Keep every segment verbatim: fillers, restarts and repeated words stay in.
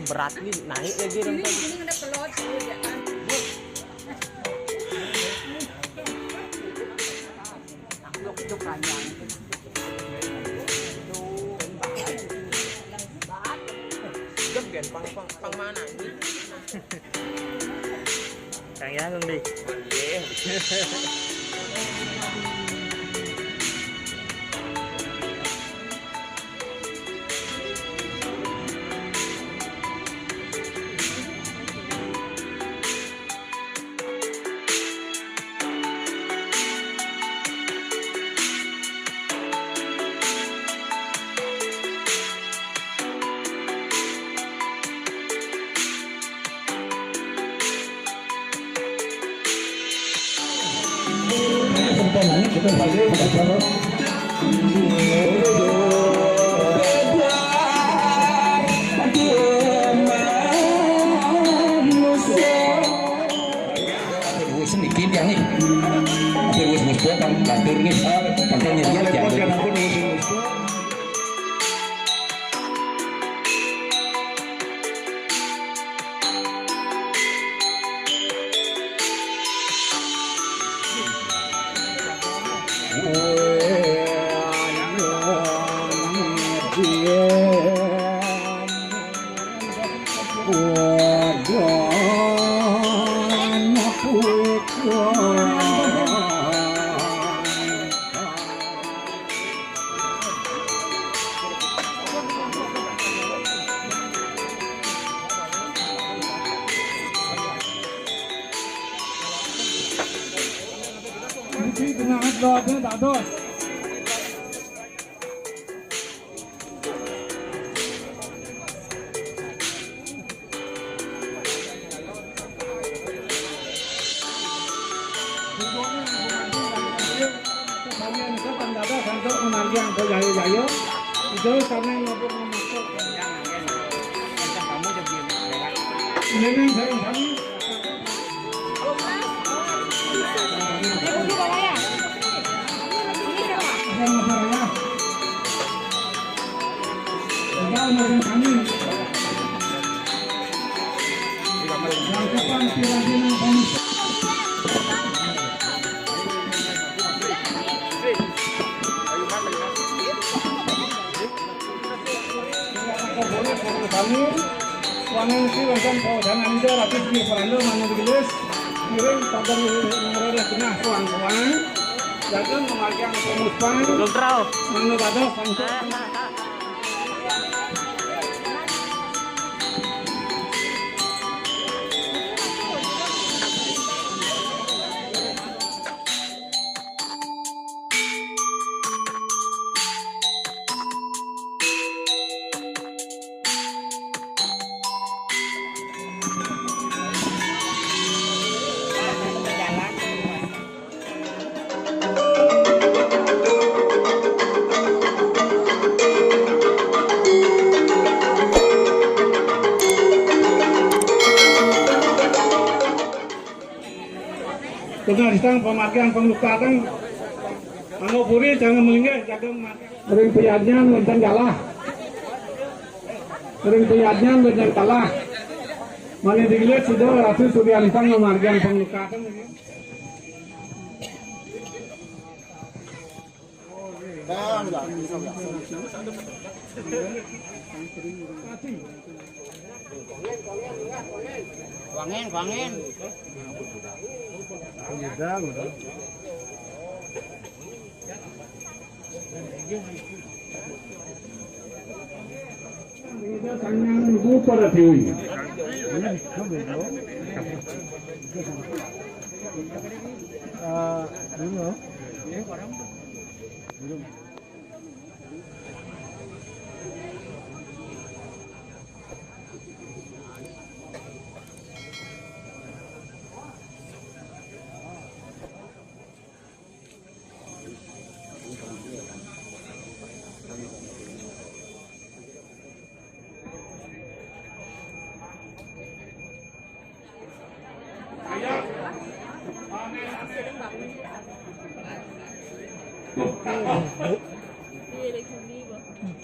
Berat nih, naik lagi. Ini, ini ada pelot, ya kan? Gem kan, pang, pang, pang mana? Kang Yang, Kang Di. Iya. Wis niki tiang nih. Ampun wis wis kok, Kang, batur nih. Pancen nyediat ya. Niki genah dodne dados. Ini sareng sami. Kami, wanita wénten pawedanan Ida Ratu Sri Pranda, mangga digelis, ngiring pada ngrereh genah sowan-sowan, jageng ngamargiang pamuspan, belum terau. Mangga dados sampun. Tengah disang pamakian panglukakan. Mangga puri jangan melinggih, jaga mati. Ring payadnyan wénten galah. Ring payadnyan wénten galah. Mangga digelis Ida Ratu Surya Lintang ngamargiang panglukakan. Kuangin, kuangin. Sanghyang Ruparadewi.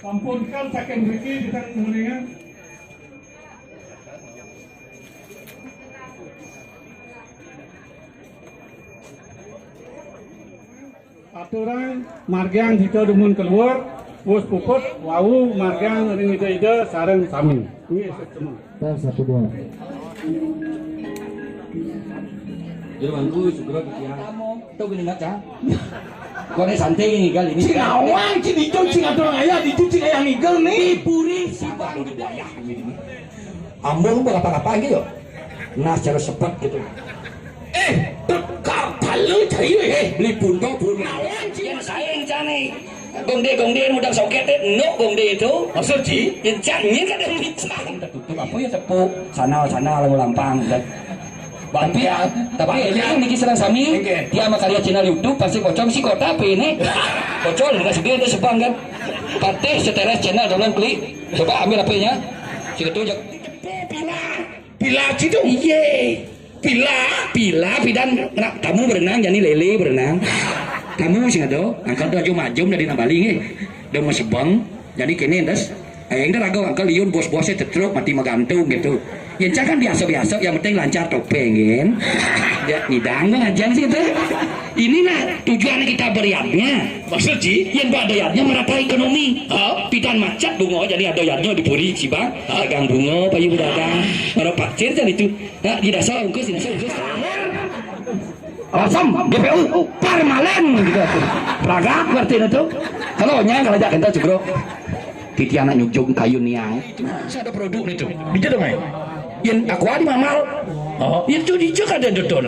Sampun kan saking mriki kita ngulingan. Turang margiang kita dumun keluar, wus puput wau margiang ring ida-ida sareng sami. Nggih, sesama. Tes, satu, dua. Jero mangku, segera kikian. Tuh gini nggak, Cang? Kone santai ngigel ini. Cing awang, cing ijo, cing atur ayah, ditu cing ayah ngigel nih. Diburi si Bang di wayah ini. Ambon berapa-apa gitu. Nah, secara sepet gitu. Eh, tekar tali tali, eh, beli bunda bunda. Yang saya yang jane. Gongde gongde mudah soket, eh, no gongde itu. Maksud ji? Yang jane kan ada pizza. Tutup apa ya tepuk? Sana sana lalu lampang. Tapi, tapi ini niki sareng sami, dia sama karya channel YouTube pasti pocong si kota apa ini? Pocong enggak sedih itu sebang kan. Patih Seteres channel, tolong klik. Coba ambil H P-nya. Situ aja. Pila, pila situ. Iye. Pila, pila pidan nak kamu berenang jadi lele berenang. Kamu sing ada, angkat aja majum dari Nabali nih. Dia masih bang. Jadi kini terus, eh, yang raga angkat liun bos-bosnya tetruk mati magantung gitu. Yang kan biasa-biasa, yang penting lancar topeng kan. Dia ngidang kan aja sih itu. Inilah tujuan kita beriatnya. Maksud ji? Yang ada yadnya merata ekonomi. Ha? Pidan macet bunga jadi ada yadnya di puri si bang. Dagang bunga payu dagang. Ada pasir kan itu. Nah, di dasar ungkus, di dasar ungkus. Asam, G P U, parmalen gitu. Ragak berarti itu. Kalau nyai kalau jak kita cukup. Titi anak nyujung kayu niang. Saya ada produk itu. Bisa dong, Mai? Yang aku ada mamal. Oh, itu di Jakarta ada tuh.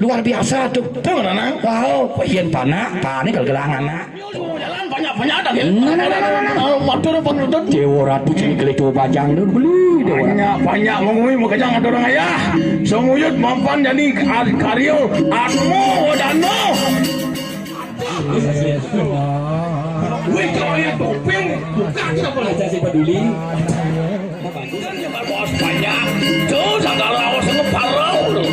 Luar biasa tuh. Tahu mana? Wow, yang panak, panik kalau gelang anak. Jalan banyak-banyak ada ya. Nah, nah, nah, nah, nah, nah. Kalau motor apa nutut? Dewa Ratu sini kali tua bajang tu beli Dewa Ratu. Banyak-banyak mengui mengejang ada orang ayah. Semuyut mampan jadi kar-, karyo. Atmo wadano. Wih, kalau yang topeng, bukan siapa aja sih peduli. Bos banyak. Tuh, segala awas ngeparau lu.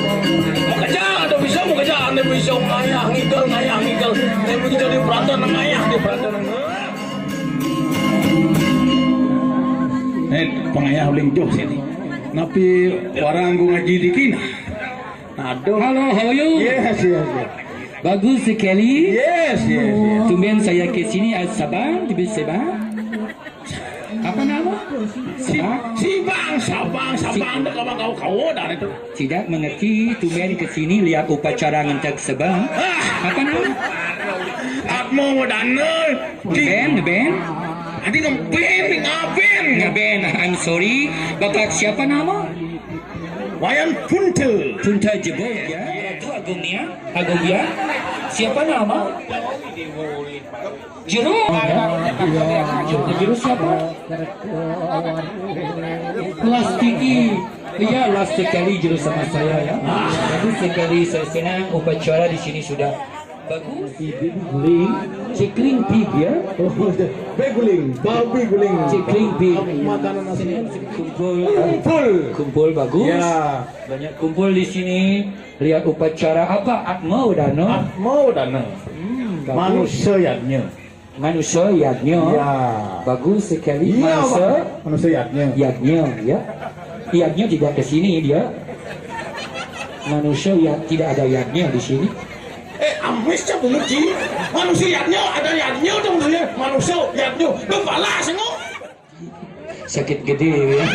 Mau kerja, ada bisa, mau kerja, ada bisa ngayah ngidel, ngayah ngidel. Dia begitu di perantauan ngayah, di perantauan. Eh, pengayah uling joh sini. Napi warang gua ngaji dikit nah. Aduh. Hello, how are you? Yes, yes, yes. Bagus sekali. Yes, yes, yes. Tumben saya ke sini, ah, Sabang, di Sabang. Apa nama? Si, Sabang. Si Bang, Sabang, Sabang, si, dah kawan kau, kau dah itu. Tidak mengerti, tumben ke sini lihat upacara ngentek Sabang. Ah. Apa nama? Atmo Wadana. Band, band. Adi ngeband, ngaben. Ngaben, I'm sorry. Bapak siapa nama? Wayan Puntel. Puntel Jebol ya. Ratu Agung Nia, Agung ya. Siapa nama? Jero. Jero siapa? Lastiki. Iya, last sekali jero sama saya ya. Jadi sekali saya senang upacara di sini sudah bagus. Guling, cikling pig ya. Oh, beguling, babi guling. Cikling pig. Makanan asli. Kumpul. Kumpul. Kumpul bagus. Ya. Banyak kumpul di sini. Lihat upacara apa? Atma Udana. Atma Udana. Hmm, bagus. Manusia yadnya. Manusia yadnya. Ya. Bagus sekali. Iya, manusia. Pak. Manusia yadnya. Yadnya, ya. Yadnya tidak ke sini dia. Manusia ya tidak ada yadnya di sini. Eh, amis cak bungut ji. Manusia yadnya, ada yadnya tuh manusia. Manusia yadnya. Lu pala sengok. Sakit gede ya.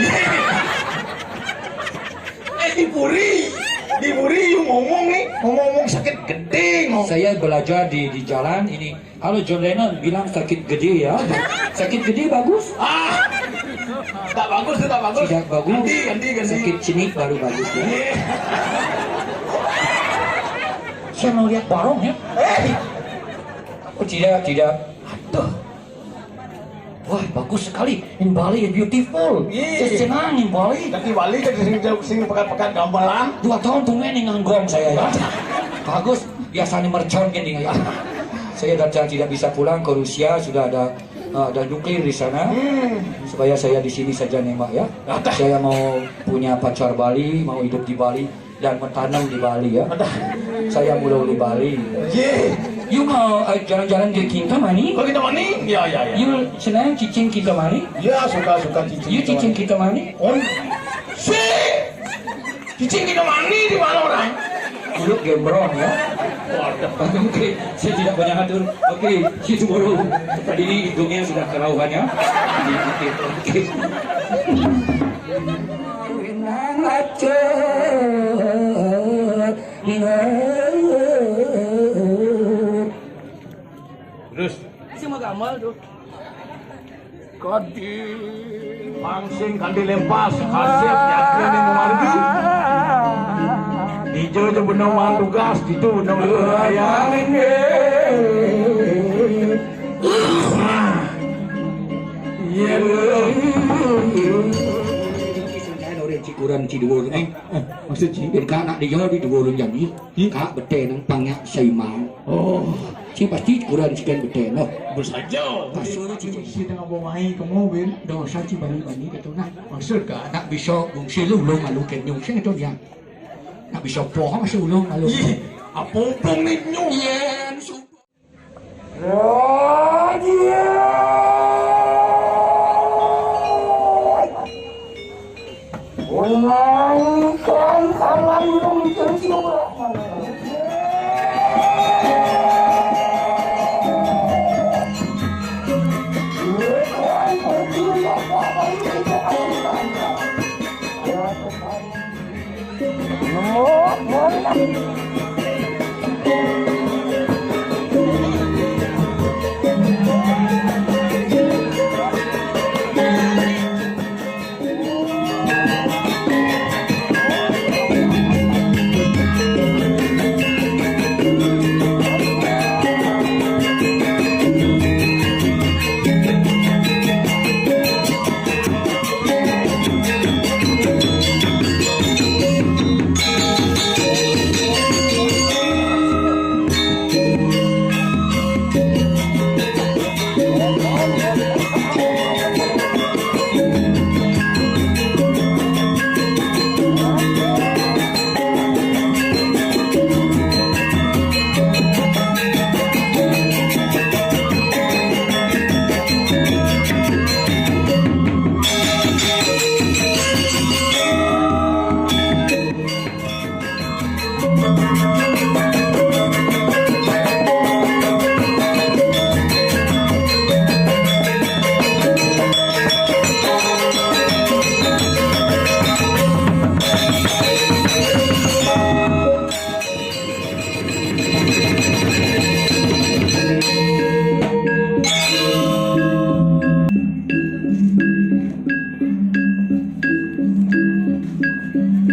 Eh, di puri. Di puri you ngomong nih, ngomong-ngomong sakit gede ngomong. Saya belajar di di jalan ini. Halo John Lennon bilang sakit gede ya. Sakit gede bagus? Ah, tak bagus, tak bagus. Tidak bagus. Ganti, ganti, ganti. Sakit cenik baru bagus ya. Iya. Saya mau lihat barong ya. Eh. Oh tidak, tidak. Aduh. Wah, bagus sekali. In Bali is beautiful. Iya. Saya senang in Bali. Jadi Bali jadi sing, sing pekat-pekat gamelan. Dua tahun tumben nih nganggong saya ya. Bagus. Biasanya mercon gini ya. Saya dah tidak bisa pulang ke Rusia, sudah ada, eh, ada nuklir di sana. Hmm. Supaya saya di sini saja nembak ya. Ada. Saya mau punya pacar Bali, mau hidup di Bali dan menanam di Bali ya. Ada. Saya mula di Bali. Ye. You mau, eh, jalan-jalan ke Kintamani? Ke Kintamani? Ya, ya, ya. You senang cicing Kintamani? Ya, suka, suka cicing. You cicing Kintamani? On. Si. Cicing Kintamani di mana orang? Dulu gembrong ya. Oke, saya tidak banyak atur. Oke, see you tomorrow. Tadi ini hidungnya sudah kerauhannya. Oke, oke. Terus. Sing mau gamal tuh. Kadi. Pangsing kadi lempas, kasep nyatri ning margi. Ijo jo benung mang tugas, ditu benung kaya. Iya, lho. Orang Cikuran Ciduwul. Eh, eh, maksud Ci? Ben ka anak dia di Duwul jami. Hmm? Ka bete nang pangak saimang. Oh. Ci pasti Cikuran Cikan bete, noh. Besaja. Pas suruh Ci. Si tengah bawa mai kamu, Ben. Dosa Ci bani-bani gitu, nah. Maksud ka anak bisa gungsi lu, lu malu kenyung. Saya gitu dia. Anak bisa poho masih ulung malu. Ih, apa pun nih nyung? Iya, su-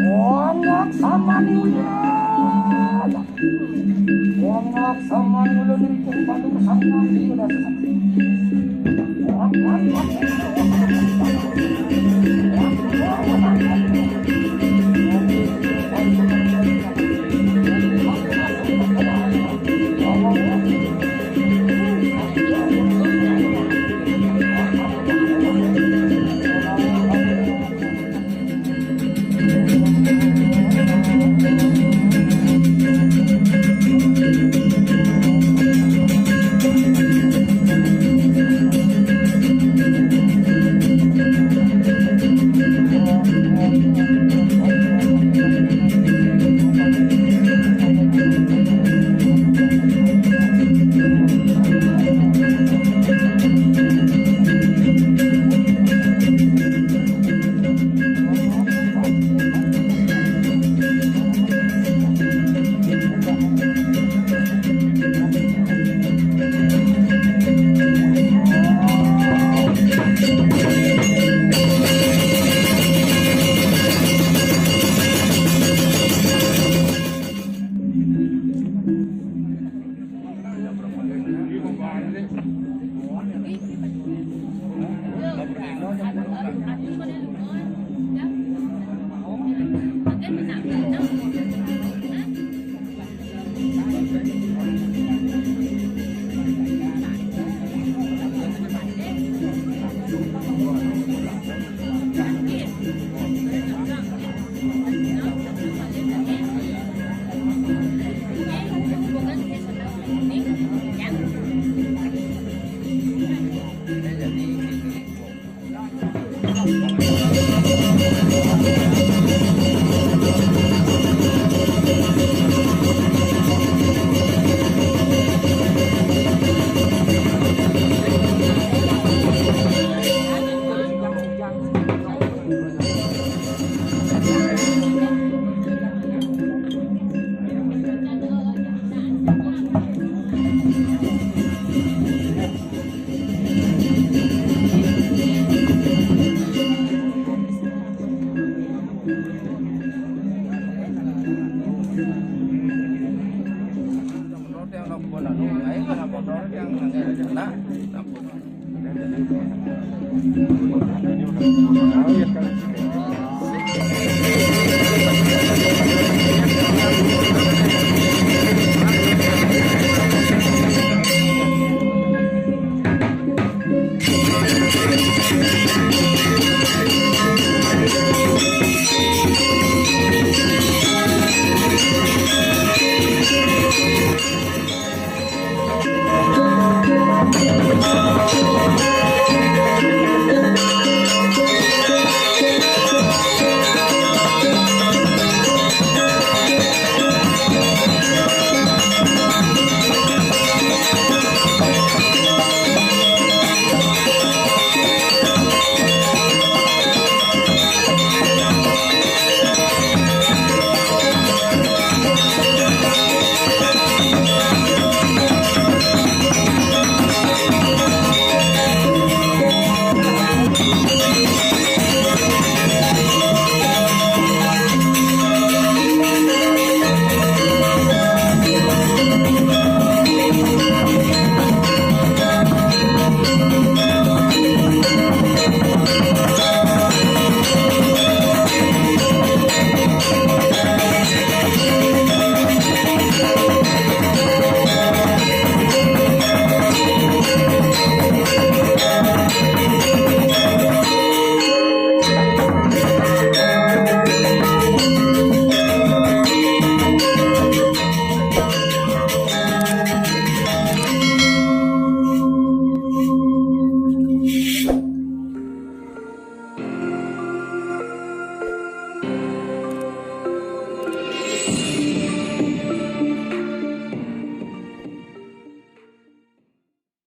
Wong sama ni. Wong sama ni, ulun rintik bantu kesangguan.